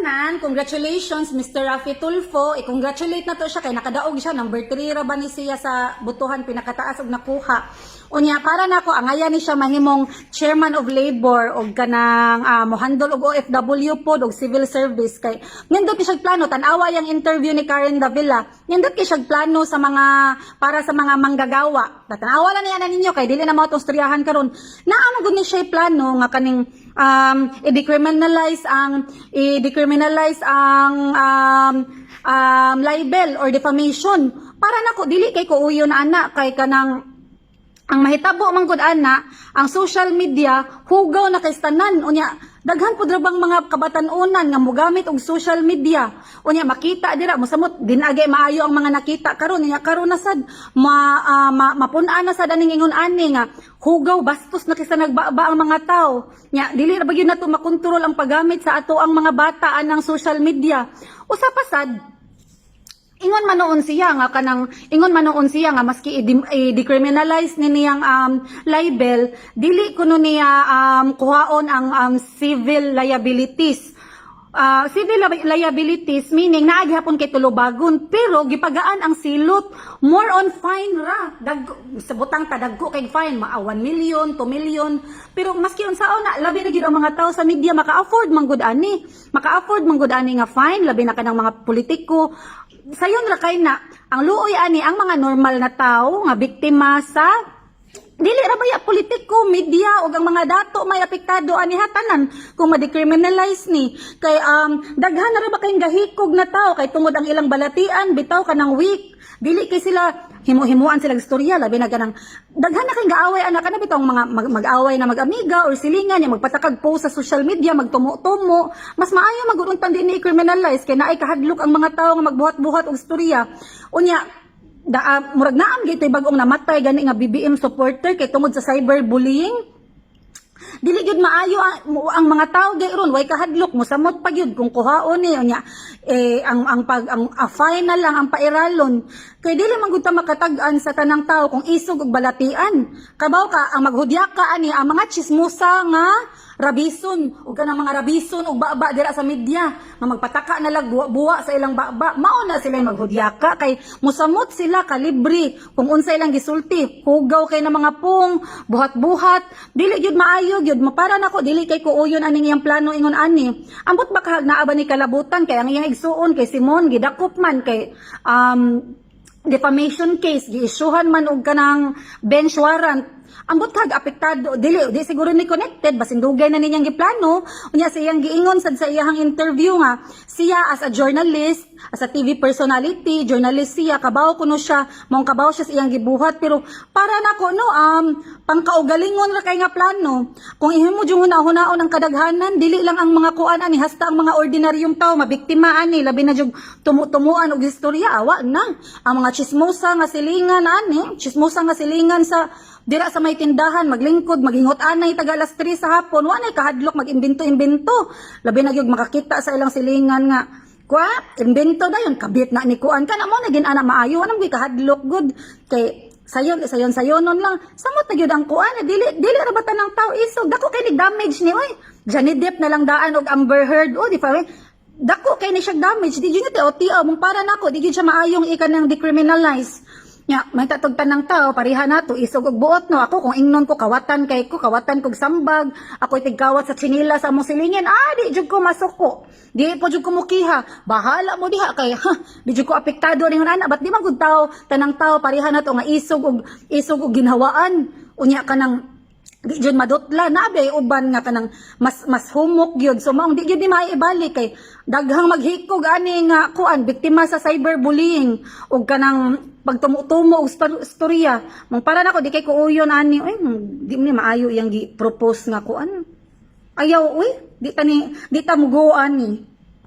tanan, congratulations, Mr. Raffy Tulfo. I-congratulate na to siya kay nakadaog siya, number 3 ra ba ni siya sa butuhan, pinakataas og nakuha. Unya, para nako angayan ni siya mahimong chairman of labor og kanang mohandle og OFW pod og civil service kay nindot ni siya plano. Tan-awa yang interview ni Karen Davila, nindot kay siya plano sa mga para sa mga manggagawa. Tan-awa lang niya na ninyo kay dili na mao tong storyahan karon. Naa man gud ni siya plano nga kaning i-decriminalize ang libel or defamation. Para nako, dili kay kuuyon ana kay kanang ang mahitabo man gud ana, ang social media hugaw na kay tanan. Unya, daghan pud ra bang mga kabatan-onan nga mogamit og social media. Unya, makita dira, mosamot dinagay maayo ang mga nakita karon. Unya, karon na sad ma, mapun-an na sad aning ingon ani nga hugaw, bastos na kaysa nagbaba ang mga tao. Nya, dili ra ba gyud nato makontrol ang paggamit sa ato ang mga bata anang social media? Usa pa sad, ingon man noon siya nga maski i-decriminalize ni niyang libel, dili kuno niya kuhaon ang civil liabilities. Civil liabilities meaning naa gihapon kay tulubagon, pero gipagaan ang silot, more on fine ra. Dag sa butang ta, dagko kay fine, maa 1 million, 2 million, pero maski unsaon na, labi na gyud ang mga tao sa media, maka-afford man gud ani, maka-afford man gud ani nga fine, labi na kanang mga politiko. Sayon ra kay na ang luoy ani ang mga normal na tao nga biktima sa dili ra baya politiko, media ug ang mga dato may apektado ani hatanan kung ma-decriminalize ni kay daghan na ra ba kayong gahikog na tao kay tungod ang ilang balatian bitaw kanang weak, dili kay sila himo-himuan sila istorya, labi na kanang daghan na kay gaaway anak kana bitaw mga mag-away na mag-amiga or silingan ya, magpatakag post sa social media, magtumo-tumo. Mas maayo magud untang di ni criminalize kay naay kahadlok ang mga tao nga magbuhat-buhat og istorya. Unya, da, murag naam gito'y bag-ong namatay gani nga BBM supporter kay tungod sa cyberbullying. Dili gyud maayo ang mga tao gay ron way kahadlok, mosamot pa gyud kung kuhaon ni. Unya, eh, ang pag ang a final lang ang pairalon kay dili man gud ta makatag-an sa tanang tao kung isog og balatian. Kabaw ka ang maghudya ka ani ang mga chismosa nga rabison ug kanang mga rabison og baba dira sa media nga magpataka na lang buwa sa ilang baba, mao na sila maghudyaka kay musamot sila kalibre kung unsa ilang gisulti. Hugaw kay na mga pung buhat-buhat, dili gyud maayo gyud. Mapara nako, dili kay kuuyon aning iyang plano ingon ani. Ambot ba kahag naa ba ni kalabutan kay ang iyang igsuon kay Simon gidakop man kay defamation case, giisyuhan man og kanang bench warrant? Ambot kag apektado, dili di siguro ni connected, basin dugay na ninyang giplano. Unya, sa iyang giingon sad sa iyang interview nga siya as a journalist, as a TV personality, journalist siya, kabaw kuno siya, mong kabaw siya sa iyang gibuhat. Pero para nako, no, pangkaugalingon ra kay nga plano. Kung ihimo jud huna-hunaon ang kadaghanan, dili lang ang mga kuan ani, hasta ang mga ordinaryong tao mabiktima ani, labi na jud tumu-tumuan og istorya. Awa na ang mga chismosa nga silingan ani, chismosa nga silingan sa dira sa may tindahan, maglingkod, maghingot anay taga alas 3 sa hapon, wa nay kahadlok mag-imbento-imbento. Labi na gyud makakita sa ilang silingan nga kuan, imbento dayon, kabit na ni kuan kana mo na gin ana maayo, anong gyud kahadlok gud kay sayon sayon sayonon lang, samot na gyud ang kuan. Dili dili ra ba tanang tao isog? Dako kay ni damage ni oy. Johnny Depp na lang daan og Amber Heard, oh, di pa eh. Dako kay ni siya damage, di gyud ni tiyo mong. Para nako, di gyud siya maayong ika ng decriminalize. Nya, may tatog tanang tao, pareha na to, isog og buot, no. Ako, kung ingnon ko, kawatan kay ko, kawatan kog sambag, ako tigkawat sa tsinila sa among silingin, di jud ko masuko. Di po jud ko mukiha. Bahala mo diha kay, ha, di jud ko apektado ningon ana, ba't di man gud tao, tanang tao, pareha na to nga isog og ginhawaan. Unya ka nang di jud madutla na bay uban nga kanang mas mas humok gyud. So maong di gyud ni maibalik kay daghang maghikog ani nga kuan, biktima sa cyberbullying ug kanang pagtumo-tumo og istorya. Mong para nako, di kay kuuyon ani oy, di ni maayo iyang gi-propose nga kuan. Ayaw uy, di ta ni di ta mugo ani.